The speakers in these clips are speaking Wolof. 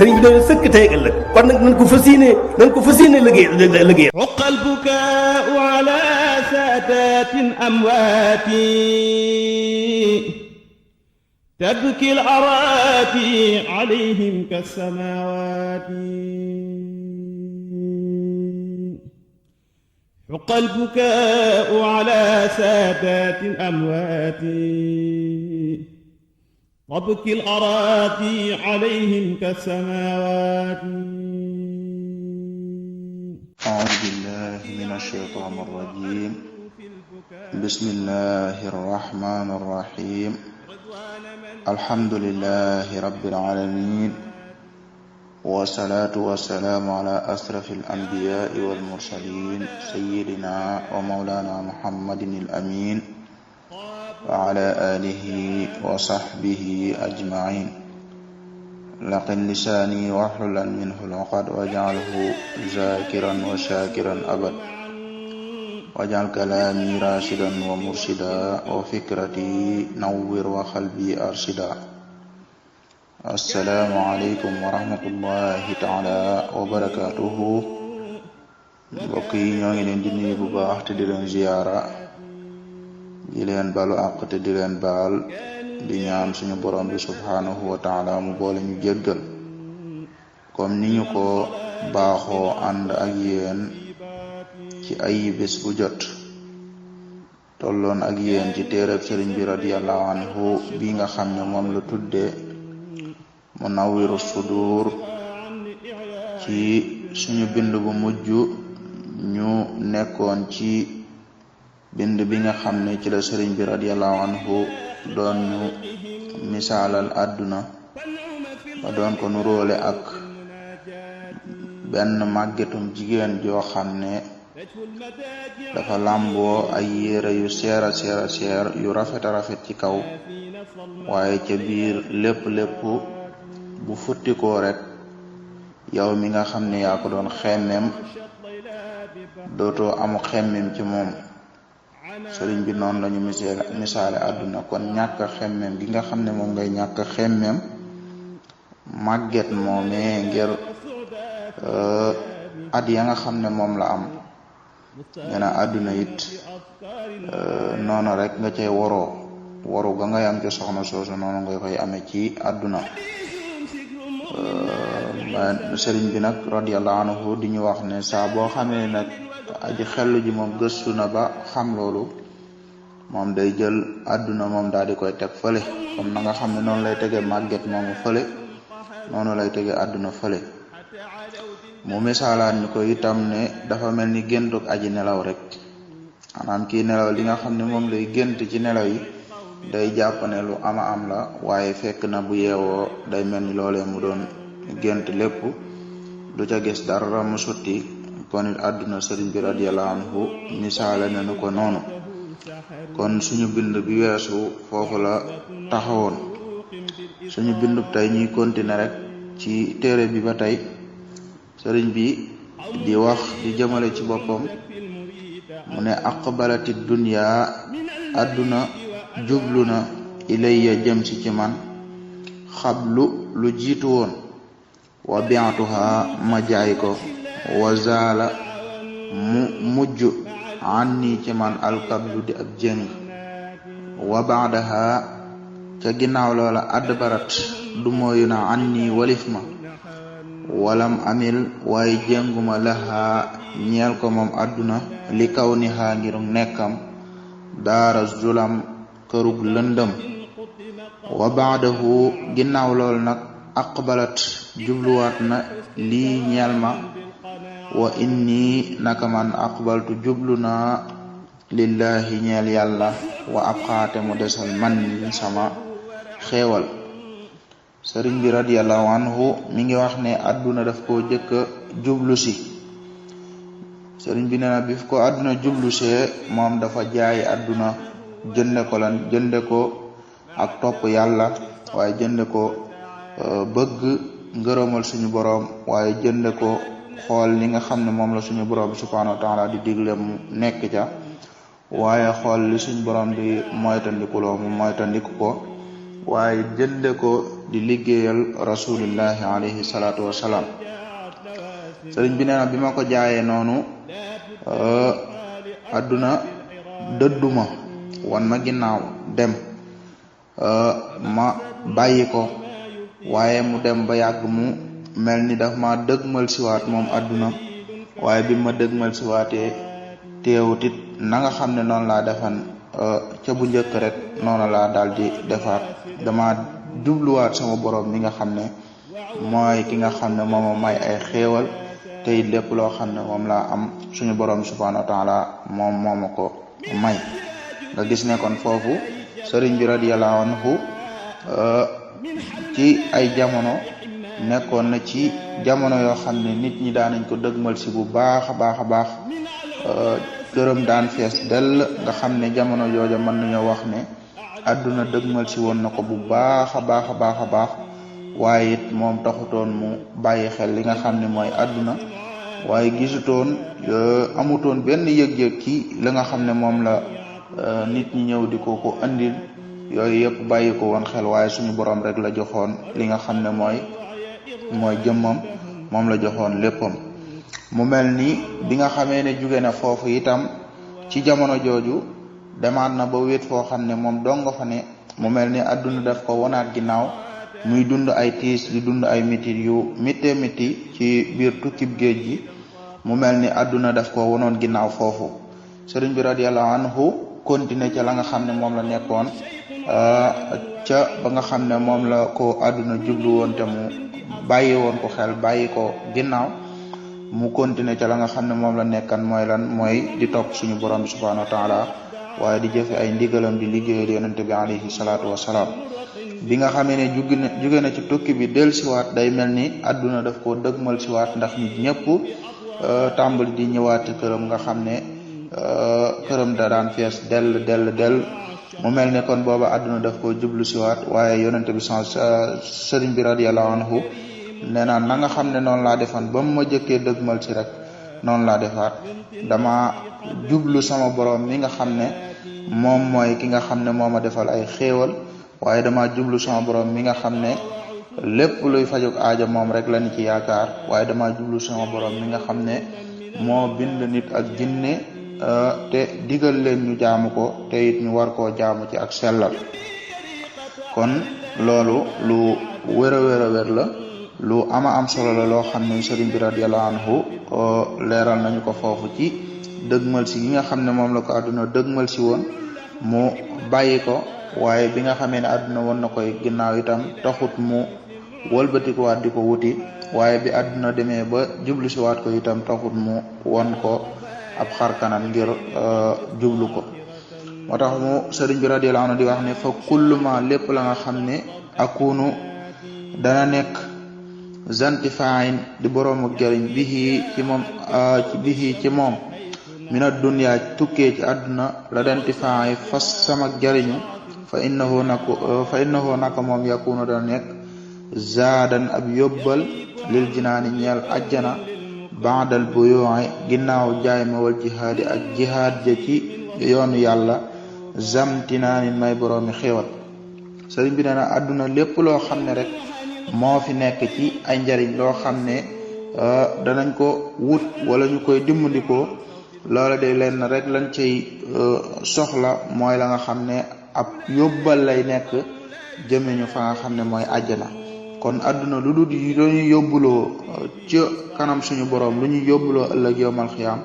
sëriñ bi doon sëkk tey ëllëg kon nag nañ ko fas yéene liggéey uqa albukaau ala saadatin amwaati tabki al-araati alayhim kas-samaawaati uqa albukaau ala saadatin amwaati tabki al-araati alayhim kas-samaawaati. أعوذ بالله من الشيطان الرجيم بسم الله الرحمن الرحيم الحمد لله رب العالمين والصلاة والسلام على أشرف الأنبياء والمرسلين سيدنا ومولانا محمد الأمين وعلى آله وصحبه أجمعين لقن لساني واحللا منه العقد واجعله ذاكرا وشاكرا أبد واجعل كلامي راشدا ومرشدا وفكرتي نور وقلبي أرشدا. السلام عليكم ورحمة الله تعالى وبركاته. mbokk yi ñoo ngi leen di nuyu bu baax te di leen ziyaara di leen balu àq te di leen baal di ñaan suñu borom bi subhanahu wa taala mu boole ñu jéggal comme ni ñu ko baaxoo ànd ak yéen ci ay bés bu jot tolloon ak yéen ci téereb sëriñ bi radiyallahu anhu bi nga xam ne moom la tudde Munawwiru Sudur ci suñu bind bu mujj ñu nekkoon ci bind bi nga xam ne ci la sëriñ bi radiyallahu anhu doon ñu misaalal àdduna ba doon ko nuróole ak benn màggetum jigéen joo xam ne dafa làmboo ay yére yu seer yu rafet a rafet ci kaw waaye ca biir lépp bu futtikoo rek yow mi nga xam ne yaa ko doon xemmem dootoo amu xemmem ci moom. sëriñ bi noonu lañu misaale àdduna kon ñàkk xemmem gi nga xam ne moom ngay ñàkk xemmem màgget moomee ngir at ya nga xam ne moom la am ñena àdduna it noonu rek nga cay waru ga ngay am ci soxna soosu noonu nga koy amee ci àdduna. sëriñ bi nag radiyallahu anhu di ñu wax ne saa boo xamee nag aji xellu ji moom gëstu na ba xam loolu moom day jël àdduna moom daal di koy teg fële comme na nga xam ne noonu lay tege màgget moomu fële noonu lay tege àdduna fële. mu misaalaan ñu ko itam ne dafa mel ni géntug aji nelaw rek maanaam kii nelaw li nga xam ne moom lay gént ci nelaw yi day jàpp ne lu ama am la waaye fekk na bu yeewoo day mel ni loolee mu doon gént lépp du ca gis dara mu sotti. kon it àdduna sëriñ bi radiyallahu anhu misaale nañu ko noonu. kon suñu bind bi weesu foofu la taxawoon suñu bindub tey ñuy continuer rek ci téere bi ba tey sëriñ bi di wax di jëmale ci boppam mu ne aqbalati dunya àdduna jublu na ilayya jëm si ci man xablu lu jiitu woon wa bi'atuha ma jaay ko wa zaala mu mujj anni ci man alkablu di ab jëng wa baadaha ca ginnaaw loola adbarat du mooyu na anni walif ma walam amil waaye jënguma laha ñeel ko moom àdduna li kaw ni xaa ngirum nekkam daara zulam kërug lëndëm wa baadahu ginnaaw lool nag aqbalat jubluwaat na lii ñeel ma wa inni naka man aqbaltu jublu naa lillahi ñeel yàlla wa abxaate mu desal man sama xéewal. sëriñ bi radiyallahu anhu mi ngi wax ne àdduna daf koo jëkka jublu si sëriñ bi nee na bi ko àdduna jublu see moom dafa jaay àdduna jënde ko ak topp yàlla waaye jënde ko bëgg ngërëmal suñu boroom waaye jënde ko xool li nga xam ne moom la suñu boroom subhanahu wa taala di digle mu nekk ca waaye xool li suñu boroom di moytandikuloo mu moytandiku ko waaye jënde ko di liggéeyal rasulillahi alayhi salaatu wasalaam. sëriñ bi nee na bi ma ko jaayee noonu adduna dëdduma wan ma ginnaaw dem ma bàyyi ko, waaye mu dem ba yàgg mu mel ni daf ma dëgmal siwaat moom adduna, waaye bi ma dëgmal siwaatee teewut it na nga xam ne noonu laa defan ca bu njëkk rek noonu laa daal di defaat. dama jubluwaat sama borom mi nga xam ne mooy ki nga xam ne mooma may ay xéewal te it lépp loo xam ne moom laa am suñu borom subhanahu wa taala moom mooma ko may. nga gis ne kon foofu sëriñ bi radiyallahu anhu ci ay jamono nekkoon na ci jamono yoo xam ne nit ñi daan nañ ko dëgmal si bu baax a baax a baax, këram daan fees dell, nga xam ne jamono jooja mën nañoo wax ne àdduna dëgmal si woon na ko bu baax a baax a baax a baax, waaye it moom taxutoon mu bàyyi xel li nga xam ne mooy àdduna, waaye gisutoon amutoon benn yëg-yëg ci li nga xam ne moom la nit ñi ñëw di ko andil. yooyu yëpp bàyyi ko woon xel, waaye suñu borom rek la joxoon li nga xam ne mooy jëmmam, moom la joxoon léppam. mu mel ni bi nga xamee ne jóge na foofu itam ci jamono jooju demaat na ba wéet foo xam ne moom dong nga fa ne, mu mel ni adduna daf ko wonaat ginnaaw, muy dund ay tiis di dund ay mitit yu mittee miti ci biir tukkib géej gi. mu mel ni adduna daf ko wonoon ginnaaw foofu. sëriñ bi radiyallahu anhu continuer ca la nga xam ne moom la nekkoon ca ba nga xam ne moom la ko adduna jublu woon te mu bàyyi woon ko xel, bàyyi ko ginnaaw. mu continuer ca la nga xam ne moom la nekkan mooy lan, mooy di topp suñu borom bi subhanahu wa taala, waaye di jëfe ay ndigalam, di liggéeyal yonente bi alayhi salaatu wasalaam. bi nga xamee ne jóge na ci tukki bi del siwaat, day mel ni adduna daf ko dëgmal siwaat, ndax nit ñëpp tàmbali di ñëwaat ci këram, nga xam ne këram da daan fees dell. mu mel ne kon booba adduna daf ko jublu siwaat, waaye yonente bi sëriñ bi radiyallahu anhu nee na nga xam ne noonu laa defan ba mu ma jëkkee dëgmal si rek noonu laa defaat. dama jublu sama borom mi nga xam ne moom mooy ki nga xam ne moo ma defal ay xéewal, waaye dama jublu sama borom mi nga xam ne lépp luy fajug aaja moom rek lañu ci yaakaar, waaye dama jublu sama borom mi nga xam ne moo bind nit ak jinne te digal leen ñu jaamu ko, te it ñu war koo jaamu ci ak sellal. kon loolu lu wér a wér la, lu ama am solo la loo xam ne sëriñ bi radiyallahu anhu leeral nañu ko foofu ci dëgmal si gi nga xam ne moom la ko àdduna dëgmal si woon mu bàyyi ko, waaye bi nga xamee ne àdduna woon na koy ginnaaw itam taxut mu wëlbatikuwaat di ko wuti, waaye bi àdduna demee ba jublu si waat ko itam taxut mu won ko ab xarkanam ngir jublu ko. moo tax mu sëriñ bi radiyallahu anhu di wax ne fa kulluma lépp la nga xam ne akunu dana nekk zantifaayin di boroomu jëriñ bihi ci moom mina dunya tukkee ci àdduna la dantifaayi fas sama jëriñu fa innahu naka moom yakunu dana nekk zaadan ab yóbbal lil jinaani ñeel ajjana baadal buyu'i ginnaaw jaay ma wal jihaadi ak jihaad ja ci yoonu yàlla zamtinaanin may boroomi xéewal. sëriñ bi nee na àdduna lépp loo xam ne rek moo fi nekk ci ay njariñ loo xam ne danañ ko wut wala ñu koy dimbandikoo, loola de leen rek lañ cay soxla mooy la nga xam ne ab yóbbal lay nekk jëme ñu fa nga xam ne mooy àjjana. kon àdduna lu dul lu ñuy yóbbuloo ci kanam suñu borom, lu ñuy yóbbuloo ëllëg yowmal xiyaam,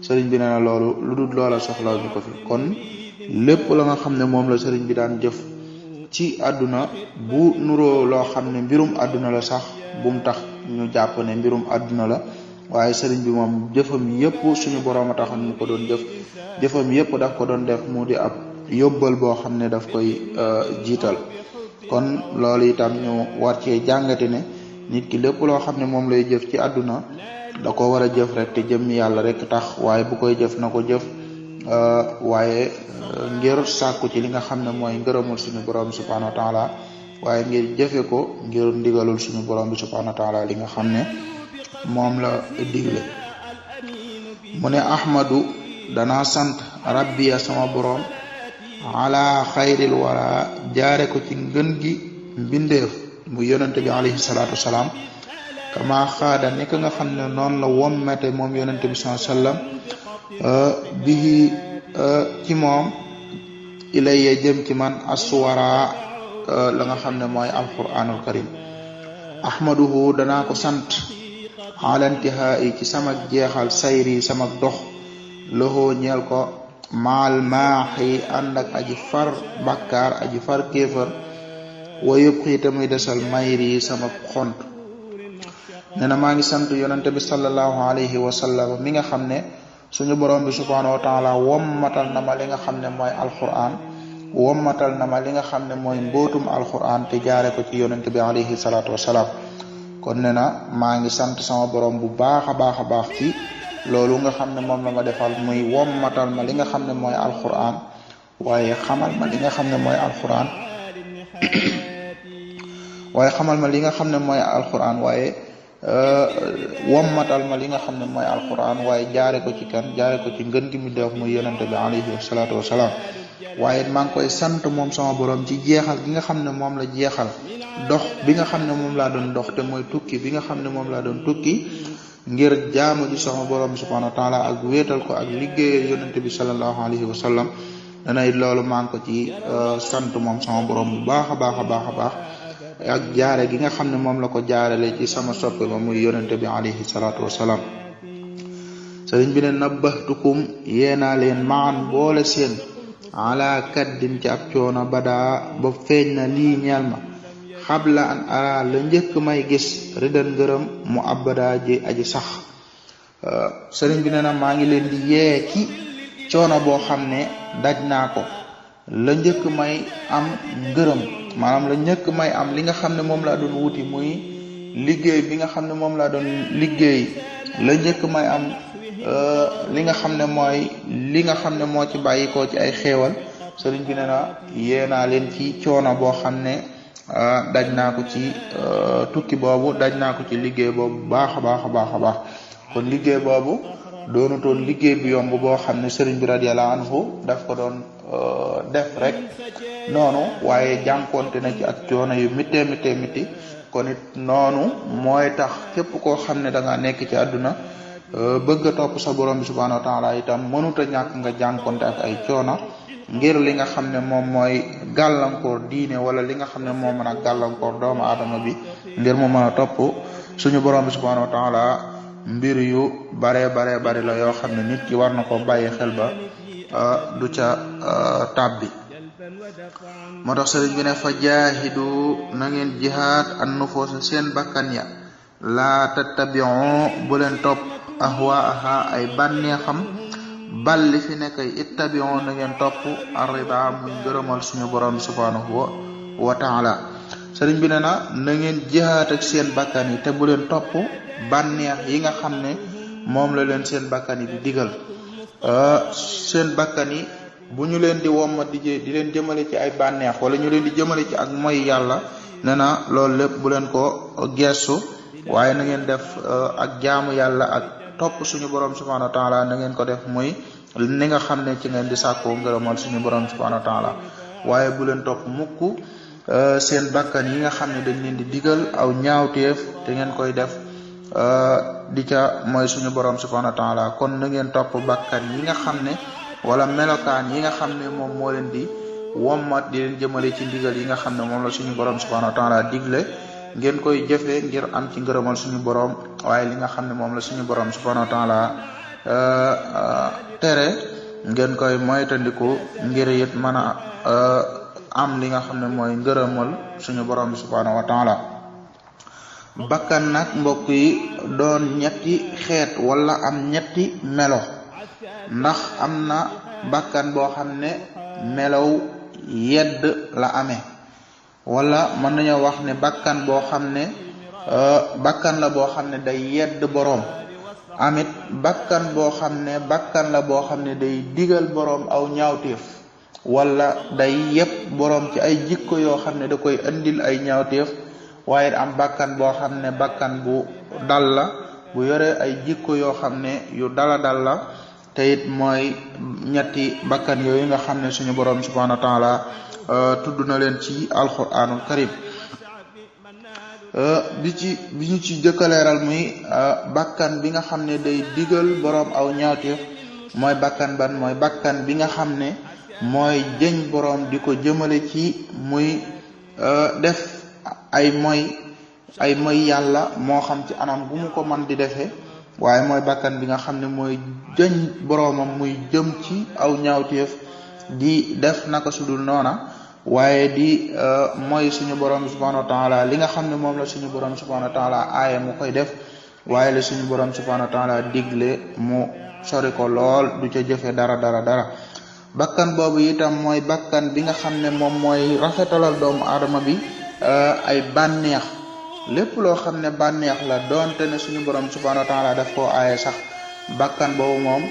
sëriñ bi nee na loolu lu dul loola soxla ñu ko fi. kon lépp la nga xam ne moom la sëriñ bi daan jëf ci àdduna bu nuroo loo xam ne mbirum àdduna la sax bu mu tax ñu jàpp ne mbirum àdduna la, waaye sëriñ bi moom jëfam yépp suñu borom a taxoon mu ko doon jëfam yépp daf ko doon def mu di ab yóbbal boo xam ne daf koy jiital. kon loolu itam ñu war cee jàngate ne nit ki lépp loo xam ne moom lay jëf ci àdduna da ko war a jëf rek te jëmmi yàlla rek tax, waaye bu koy jëf na ko jëf waaye ngir sàkku ci li nga xam ne mooy ngërëmul suñu borom subhanahu wa taala, waaye ngir jëfe ko ngir ndigalul suñu borom bi subhanahu wa taala li nga xam ne moom la digle. mu ne ahmadu danaa sant rabbiya sama borom ala xayril wara jaare ko ci ngën gi mbindeef mu yonente bi alayhi salaatu wasalaam kama xaada ni ka nga xam ne noonu la wommete moom yonente bi sallallahu alayhi wasallam bihi ci moom ilayya jëm ci man aswara la nga xam ne mooy alquranul karim ahmaduhu danaa ko sant ala intihaa'i ci sama jeexal sayri sama dox loxoo ñeel ko maal maaxi ànd ak aji far bakkaar aji far kéefar wa yëpp xiite muy desal mayri sama xont nee na maa ngi sant yonente bi sallallahu alayhi wa sallam mi nga xam ne suñu borom bi subhanahu wa taala wommatal na ma li nga xam ne mooy alquran wommatal na ma li nga xam ne mooy mbootum alquran te jaare ko ci yonente bi alayhi salaatu wasalaam kon nee na maa ngi sant sama borom bu baax a baax a baax ci loolu nga xam ne moom la ma defal muy wommatal ma li nga xam ne mooy alquran waaye xamal ma li nga xam ne mooy alquran waaye wommatal ma li nga xam ne mooy alquran waaye jaare ko ci ngën gi mu def muy yonente bi alayhi salaatu wasalaam waaye maa ngi koy sant moom sama borom ci jeexal gi nga xam ne moom la jeexal dox bi nga xam ne moom laa doon dox te mooy tukki bi nga xam ne moom laa doon tukki ngir jaamu ji sama borom subhanahu wa taala ak wéetal ko ak liggéeyal yonente bi sallallahu alayhi wa sallam danay loolu maa ngi ko ci sant moom sama borom bu baax a baax a baax a baax ak jaare gi nga xam ne moom la ko jaarale ci sama soppe ba muy yonente bi alayhi salaatu wasalaam sëriñ bi ne nabbahtukum yeenaa leen maan boole seen ala kaddin ci ab coono badaa ba feeñ na lii ñeel ma xabla an ara la njëkk may gis ridan ngërëm mu abada ji aji sax sëriñ bi nee na maa ngi leen di yee ci coono boo xam ne daj naa ko la njëkk may am ngërëm maanaam la njëkk may am li nga xam ne moom laa doon wuti muy liggéey bi nga xam ne moom laa doon liggéey la njëkk may am li nga xam ne mooy li nga xam ne moo ci bàyyikoo ci ay xéewal sëriñ bi nee na yéenaa leen ci coono boo xam ne daj naa ko ci tukki boobu daj naa ko ci liggéey boobu baax a baax a baax a baax kon liggéey boobu doonutoon liggéey bi yomb boo xam ne sëriñ bi radiyallahu anhu daf ko doon def rek noonu waaye jànkonte na ci ak coono yu mitti kon it noonu mooy tax képp koo xam ne da nga nekk ci àdduna bëgg a topp sa borom bi subhanahu wa taala itam mënuta ñàkk nga jànkonte ak ay coono ngir li nga xam ne moom mooy gàllankoor diine wala li nga xam ne moo mën a gàllankoor doomu aadama bi ngir mu mën a topp suñu borom bi subhanahu wa taala mbir yu bare la yoo xam ne nit ki war na ko bàyyi xel ba du ca tàbbi moo tax sëriñ bi ne fa jaahidu na ngeen jihaad an nufuusa seen bakkan ya laa tattabiu bu leen topp ahwaaha ay bànneexam bal li fi nekk ittabiu na ngeen topp arrida muy ngërëmal suñu borom subhanahu wa taala sëriñ bi ne na ngeen jihaad ak seen bakkan yi te bu leen topp bànneex yi nga xam ne moom la leen seen bakkan yi di digal seen bakkan yi bu ñu leen di womma di leen jëmale ci ay bànneex wala ñu leen di jëmale ci ak mooy yàlla nee na loolu lépp bu leen ko gestu waaye na ngeen def ak jaamu yàlla ak topp suñu borom subhanahu wa taala na ngeen ko def muy ni nga xam ne ci ngeen di sàkkoo ngërëmal suñu borom subhanahu wa taala waaye bu leen topp mukk seen bakkan yi nga xam ne dañ leen di digal aw ñaawteef te ngeen koy def di ca mooy suñu borom subhanahu wa taala kon na ngeen topp bakkan yi nga xam ne wala melokaan yi nga xam ne moom moo leen di wommat di leen jëmale ci ndigal yi nga xam ne moom la suñu borom subhanahu wa taala digle ngeen koy jëfee ngir am ci ngërëmal suñu borom waaye li nga xam ne moom la suñu borom subhanahu wa taala tere ngeen koy moytandiku ngir it mën a am li nga xam ne mooy ngërëmal suñu borom subhanahu wa taala bakkan nag mbokk yi doon ñetti xeet wala am ñetti melo ndax am na bakkan boo xam ne melow yedd la amee wala mën nañoo wax ne bakkan boo xam ne bakkan la boo xam ne day yedd boroom amit bakkan boo xam ne bakkan la boo xam ne day digal boroom aw ñaawteef wala day yëpp boroom ci ay jikko yoo xam ne da koy andil ay ñaawteef waaye am bakkan boo xam ne bakkan bu dal la bu yore ay jikko yoo xam ne yu dala la te it mooy ñetti bakkan yooyu nga xam ne suñu borom subhanahu wa taala tudd na leen ci alquranul karim bi ñu ci jëkkaleeral muy bakkan bi nga xam ne day digal borom aw ñaawteef mooy bakkan ban mooy bakkan bi nga xam ne mooy jëñ borom di ko jëmale ci muy def ay moy yàlla moo xam ci anam bu mu ko man di defee waaye mooy bakkan bi nga xam ne mooy jëñ boroomam muy jëm ci aw ñaawteef di def naka sudul noona waaye di mooy suñu borom subhanahu wa taala li nga xam ne moom la suñu borom subhanahu wa taala aaye mu koy def waaye la suñu borom subhanahu wa taala digle mu sori ko lool du ca jëfe dara bakkan boobu itam mooy bakkan bi nga xam ne moom mooy rafetalal doomu aadama bi ay bànneex lépp loo xam ne bànneex la doonte ne suñu borom subhanahu wa taala daf koo aaye sax bakkan boobu moom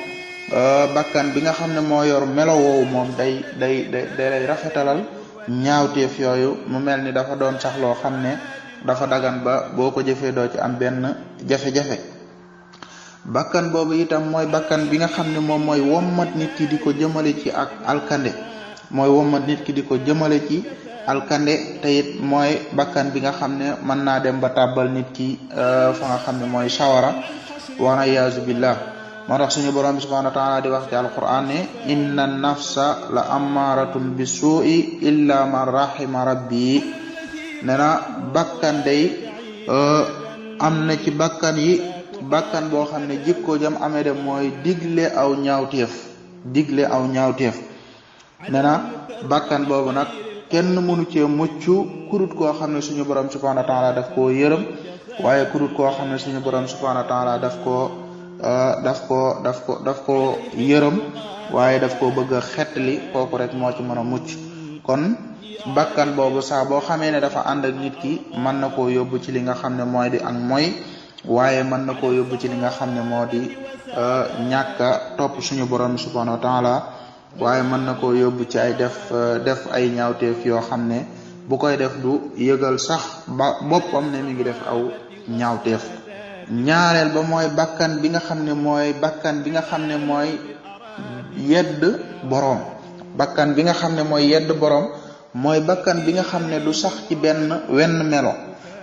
bakkan bi nga xam ne moo yor melo woowu moom day lay rafetalal ñaawteef yooyu mu mel ni dafa doon sax loo xam ne dafa dagan ba boo ko jëfee doo ci am benn jafe-jafe bakkan boobu itam mooy bakkan bi nga xam ne moom mooy wommat nit ki di ko jëmale ci ak alkande te it mooy bakkan bi nga xam ne mën naa dem ba tàbbal nit ki fa nga xam ne mooy sawara wa iyaazu billah moo tax suñu borom bi subhanahu wa taala di wax ci alquran ne inna nafsa la ammaratun bi suui illa man rahima rabbi ne na bakkan day am na ci bakkan yi bakkan boo xam ne jikko jam amee de mooy digle aw ñaawteef ne na bakkan boobu nag kenn mënu cee mucc kurut koo xam ne suñu borom subhanahu wa taala daf koo yërëm waaye kurut koo xam ne suñu borom subhanahu wa taala daf koo yërëm waaye daf koo bëgg a xettali kooku rek moo ci mën a mucc kon bakkan boobu saa boo xamee ne dafa ànd ak nit ki mën na koo yóbbu ci li nga xam ne mooy di ak mooy waaye mën na koo yóbbu ci li nga xam ne moo di ñàkk a topp suñu borom subhanahu wa taala waaye mën na koo yóbbu ci ay def ay ñaawteef yoo xam ne bu koy def du yëgal sax ba boppam ne mi ngi def aw ñaawteef ñaareel ba mooy bakkan bi nga xam ne mooy yedd boroom bakkan bi nga xam ne mooy yedd boroom mooy bakkan bi nga xam ne du sax ci wenn melo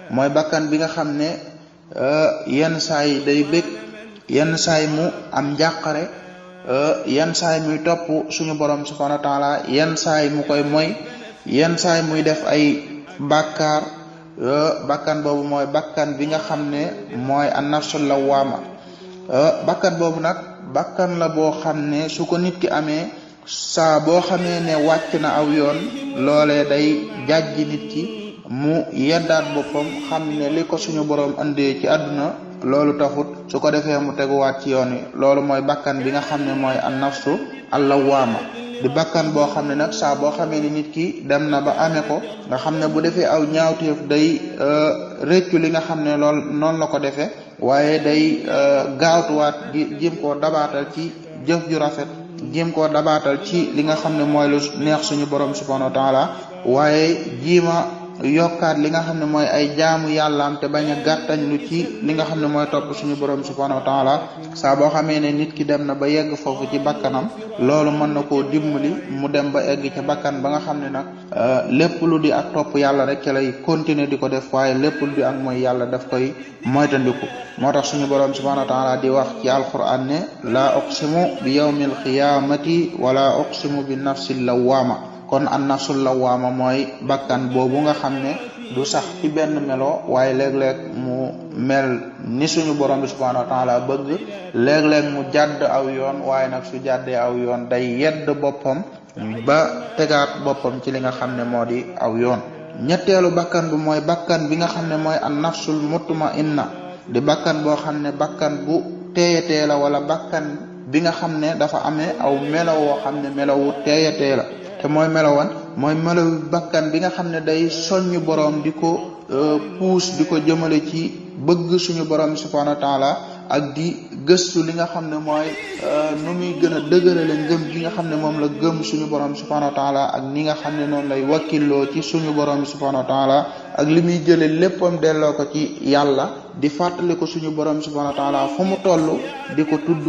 mooy bakkan bi nga xam ne yenn saay day bég yenn saay mu am njàqare yenn saay muy topp suñu borom subhanahu wa taala yenn saay mu koy moy yenn saay muy def ay bàkkaar bakkan boobu mooy bakkan bi nga xam ne mooy an-nafsul lawwaama bakkan boobu nag bakkan la boo xam ne su ko nit ki amee saa boo xamee ne wàcc na aw yoon loolee day jàjji nit ki mu yeddaat boppam xam ne li ko suñu borom andee ci àdduna loolu taxut su ko defee mu teguwaat ci yoon wi loolu mooy bakkan bi nga xam ne mooy an-nafsu al-lawwaama di bakkan boo xam ne nag saa boo xamee ni nit ki dem na ba amee ko nga xam ne bu defee aw ñaawteef day réccu li nga xam ne noonu la ko defee waaye day gaawtuwaat jéem koo dabaatal ci jëf ju rafet jéem koo dabaatal ci li nga xam ne mooy lu neex suñu borom subhanahu wa taala waaye jiima yokkaat li nga xam ne mooy ay jaamu yàllaam te bañ a gàttañ lu ci li nga xam ne mooy topp suñu borom subhanahu wa taala saa boo xamee ne nit ki dem na ba yegg foofu ci bakkanam loolu mën na koo dimbali mu dem ba egg ca bakkan ba nga xam ne nag lépp lu di ak topp yàlla rek ca lay continuer di ko def waaye lépp lu di ak mooy yàlla daf koy moytandiku moo tax suñu borom subhanahu wa taala di wax ci alquran ne laa uqsimu bi yawmil qiyamati wala uqsimu bi nafsil lawwaama kon an nafsul lawwaama mooy bakkan boobu nga xam ne du sax ci benn melo waaye léeg-léeg mu mel ni suñu borom bi subhanahu wa taala bëgg léeg-léeg mu jàdd aw yoon waaye nag su jàddee aw yoon day yedd boppam ba tegaat boppam ci li nga xam ne moo di aw yoon ñetteelu bakkan bi mooy bakkan bi nga xam ne mooy an nafsul mutma'inna di bakkan boo xam ne bakkan bu teeyatee la wala bakkan bi nga xam ne dafa amee aw melo woo xam ne melowu teeyatee la te mooy melowan mooy melawu bakkan bi nga xam ne day soññ boroom di ko puus di ko jëmale ci bëgg suñu borom subhanahu wa taala ak di gëstu li nga xam ne mooy nu muy gën a dëgërale ngëm gi nga xam ne moom la gëm suñu borom subhanahu wa taala ak ni nga xam ne noonu lay wakkilloo ci suñu borom subhanahu wa taala ak li muy jële léppam delloo ko ci yàlla di fàttali ko suñu borom subhanahu wa taala fu mu toll di ko tudd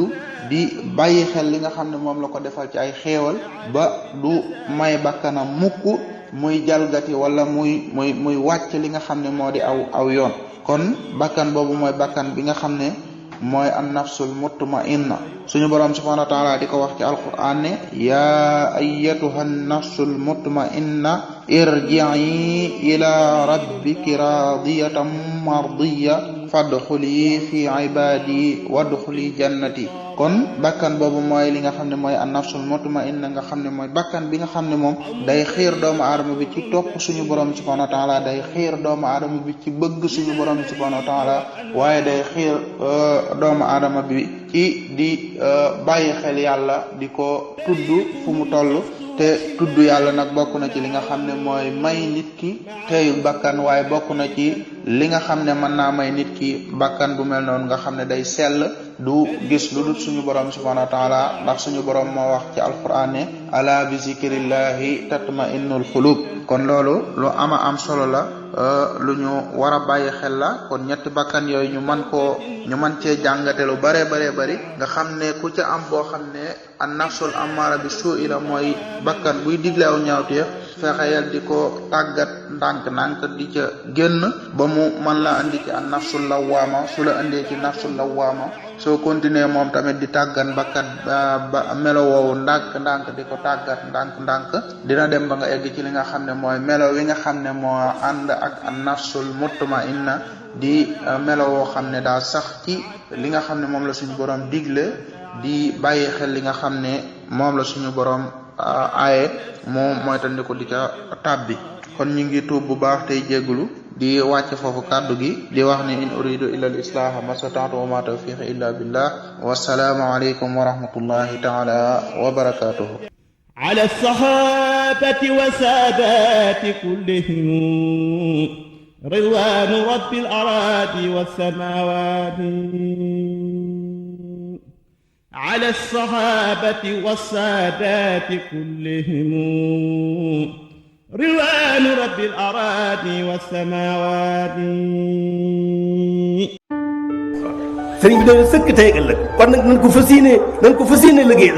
di bàyyi xel li nga xam ne moom la ko defal ci ay xéewal ba du may bakkanam mukk muy jalgati wala muy wàcc li nga xam ne moo di aw yoon. kon bakkan boobu mooy bakkan bi nga xam ne mooy an nafsul mutmainna suñu borom subhanahu wa taala di ko wax ci alquran ne yaa ayyatuha nafsul mutmainna irji'i ila rabbiki radiyatan mardiya fadxuli fi ibadi wadxuli jannati. kon bakkan boobu mooy li nga xam ne mooy an nafsul mutmainna nga xam ne mooy bakkan bi nga xam ne moom day xiir doomu aadama bi ci topp suñu borom subhanahu wa taala, day xiir doomu aadama bi ci bëgg suñu borom subhanahu wa taala, waaye day xiir doomu aadama bi ci di bàyyi xel yàlla, di ko tudd fu mu toll. te tudd yàlla nag bokk na ci li nga xam ne mooy may nit ki teeyul bakkan, waaye bokk na ci li nga xam ne mën naa may nit ki bakkan bu mel noonu nga xam ne day sell, du gis lu dul suñu borom subhanahu wa taala, ndax suñu borom moo wax ci alquran ne ala bi zikrillahi tatma'innul qulub. kon loolu lu ama am solo la, lu ñu war a bàyyi xel la. kon ñetti bakkan yooyu ñu mën cee jàngate lu bare bari nga xam ne ku ca am boo xam ne an nafsul amara bi su'i la, mooy bakkan buy digle aw ñaawteef, fexeyal di ko tàggat ndànk-ndànk di ca génn ba mu mën la andi ci an nafsul lawwaama. su la andee ci nafsul lawwaama, soo continuer moom tamit di tàggat bakkan ba melo woowu ndànk-ndànk di ko tàggat ndànk-ndànk, dina dem ba nga egg ci li nga xam ne mooy melo wi nga xam ne moo ànd ak an nafsul mutmainna, di melo woo xam ne daa sax ci li nga xam ne moom la suñu borom digle, di bàyyi xel li nga xam ne moom la suñu borom aaye, moom mooy tandiku di ca tàbbi. kon ñu ngi tuub bu baax tey jéggulu di wàcc foofu kàddu gi, di wax ne in uridu illa al islaha mastata'tu wa ma tawfiqi illa billah. wassalaamu alaykum wa rahmatullahi taala wa barakatuhu. ala sahabati wa sadati kullihim ridwanu rabbil aradi was samawati. على الصحابة والسادات كلهم رضوان رب الأراضي والسماوات. sëriñ bi doon sëkk tey ëllëg kon nag nañ ko fas yéene liggéey